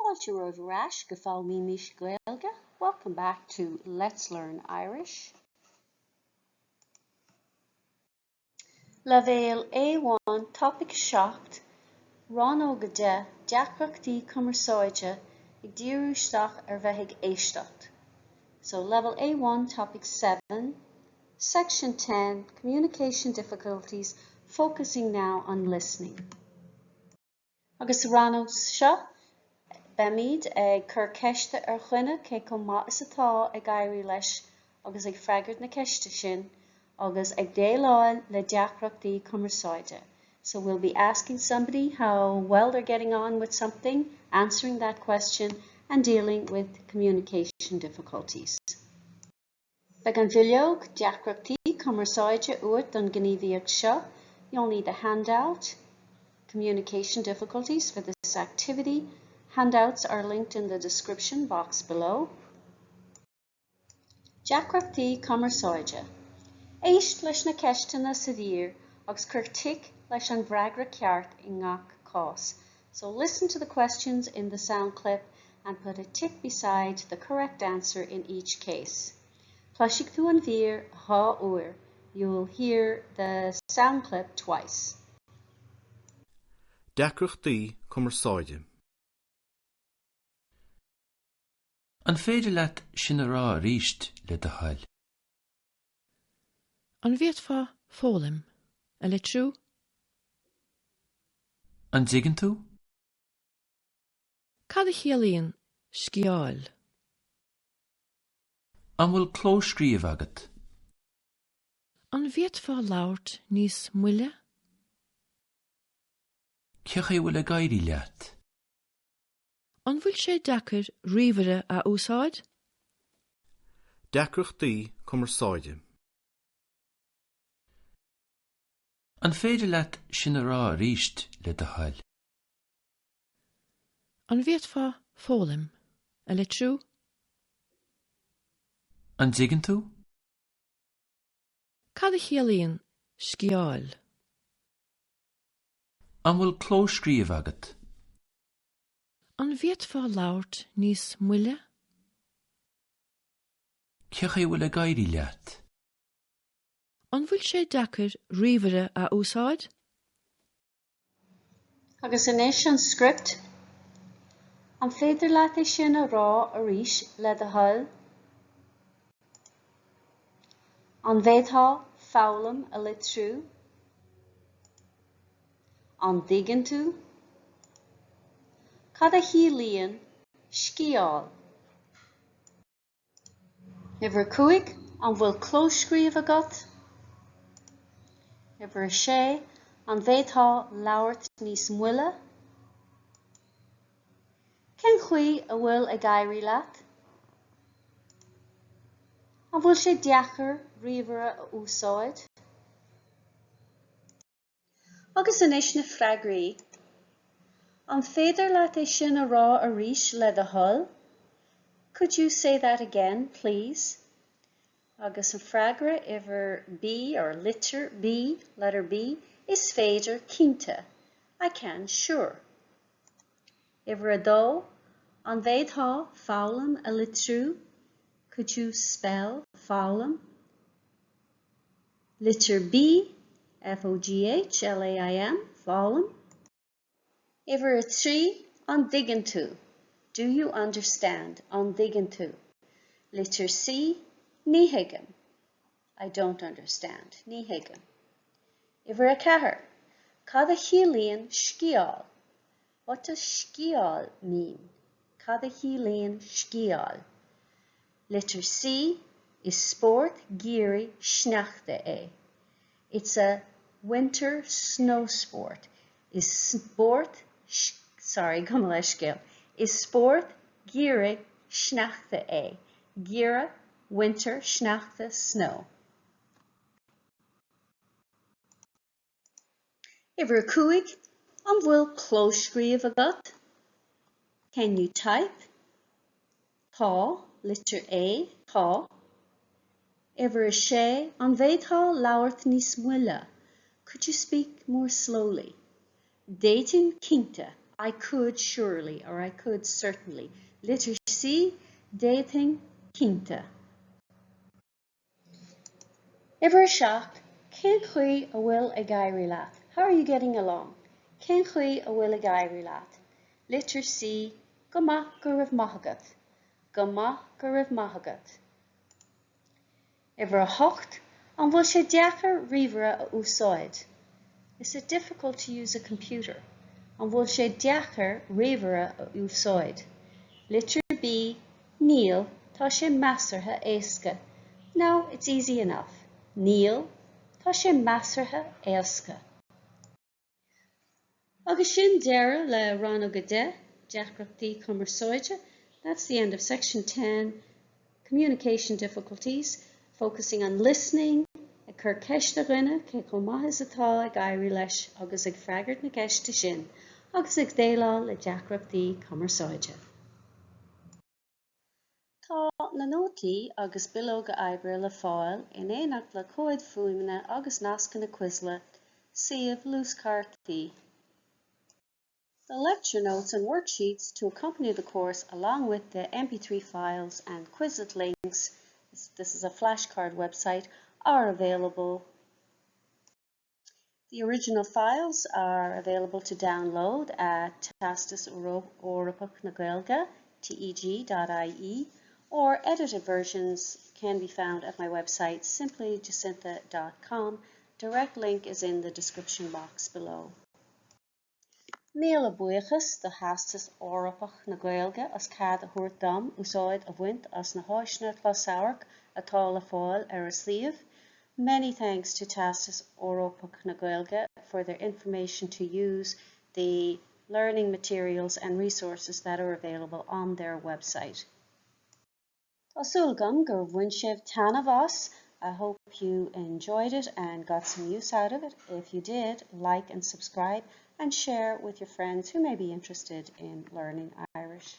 Fáilte romhaibh ar ais go Foghlaimímis Gaeilge, welcome back to Let's Learn Irish. Leibhéal A1, Topaic 7, Rannóg 10, Deacrachtaí Cumarsáide, ag díriú isteach ar bheith ag éisteacht. So Level A1, Topic 7, Section 10, Communication Difficulties, focusing now on listening. Agus sa rannóg seo, beimid ag cur ceiste ar dhuine cé chomh maith is atá ag éirí leis agus ag freagairt na ceiste sin agus ag déileáil le deacrachtaí cumarsáide. So we'll be asking somebody how well they're getting on with something, answering that question and dealing with communication difficulties. Beidh an bhileog Deacrachtaí Cumarsáide uait don ghníomhaíocht seo. You'll need the handout, Communication Difficulties for this activity. Handouts are linked in the description box below. Deacrachtaí Cumarsáide. Éist leis na ceisteanna sa mhír agus cuir tic leis an bhfreagra ceart i ngach cás. So listen to the questions in the sound clip and put a tick beside the correct answer in each case. Cloisfidh tú an mhír dhá uair, you'll hear the sound clip twice. Deacrachtaí cumarsáide. An féidir leat sin a rá arís, le do thoil? An bhféadfá foghlaim a litriú? An dtuigeann tú? Cad a chiallaíonn sciáil? An bhfuil clóscríobh agat? An bhféadfá labhairt níos moille? Cén chaoi a bhfuil ag éirí leat? An bhfuil sé deacair ríomhaire a úsáid? Deacrachtaí cumarsáide. An féidir leat sin a rá arís, le do thoil? An bhféadfá foghlaim a litriú? An dtuigeann tú? Cad a chiallaíonn sciáil? An bhfuil clóscríobh agat? An bhféadfá labhairt níos moille? Cén chaoi a bhfuil ag éirí leat? An bhfuil sé deacair ríomhaire a úsáid? Agus anois an script. An féidir leat é sin a rá arís, le do thoil? An bhféadfá foghlaim a litriú? An dtuigeann tú? Cad a chiallaíonn sciáil? Uimhir 5, An bhfuil clóscríobh agat? Uimhir 6, An bhféadfá labhairt níos moille? Cén chaoi a bhfuil ag éirí leat? An bhfuil sé deacair ríomhaire a úsáid? Agus anois na freagraí. An féidir leat é sin a rá arís le do thoil? Could you say that again, please? Agus an freagra uimhir B or litir B, letter B, Is féidir, cinnte. I can, sure. Uimhir 2, An bhféadfá foghlaim a litriú? Could you spell foghlaim? Litir B, F O G H L A I M, foghlaim. Uimhir 3, An dtuigeann tú? Do you understand? An dtuigeann tú? Litir C, Ní thuigim. I don't understand. Ní thuigim. Uimhir 4, Cad a chiallaíonn sciáil? What does sciáil mean? Cad a chiallaíonn sciáil? Litir C, Is spórt geimhridh sneachta é. It's a winter snow sport. Is spórt sorry, gabh mo leithscéal. Is spórt geimhridh sneachta é. Geimhreadh, winter, sneachta, snow. Uimhir 5, An bhfuil clóscríobh agat? Can you type? Tá, litir A, Tá. Uimhir 6, An bhféadfá labhairt níos moille? Could you speak more slowly? D'fhéadfainn, cinnte. I could surely or I could certainly. Litir C, D'fhéadfainn cinnte. Uimhir 7, Cén chaoi a bhfuil ag éirí leat? How are you getting along? Cén chaoi a bhfuil ag éirí leat? Litir C, Go maith, go raibh maith agat. Go maith, go raibh maith agat. Uimhir 8, An bhfuil sé deacair ríomhaire a úsáid? Is it difficult to use a computer? An bhfuil sé deacair ríomhaire a úsáid? Litir B, Níl, tá sé measartha éasca. No, it's easy enough. Níl, tá sé measartha éasca. Agus sin deireadh le Rannóg 10, Deacrachtaí Cumarsáide. That's the end of section 10, Communication Difficulties, focusing on listening, ag cur ceist ar dhuine cé chomh maith is atá ag éirí leis agus ag freagairt na ceiste sin, agus ag déileáil le deacrachtaí cumarsáide. Tá na nótaí agus bileoga oibre le fáil in éineacht le comhaid fuaime agus nascanna Quizlet, suíomh luaschártaí. The lecture notes and worksheets to accompany the course along with the MP3 files and Quizlet links, this is a flashcard website, are available. The original files are available to download at Teastas Eorpach na Gaeilge, teg.ie, or edited versions can be found at my website simplyjacintha.com. Direct link is in the description box below. Míle buíochas do Theastas Eorpach na Gaeilge as cead a thabhairt dom úsáid a bhaint as na háiseanna closamhairc atá le fáil ar a suíomh. Many thanks to Teastas Eorpach na Gaeilge for their information to use the learning materials and resources that are available on their website. Tá súil agam gur bhain sibh taitneamh as. I hope you enjoyed it and got some use out of it. If you did, like and subscribe and share with your friends who may be interested in learning Irish.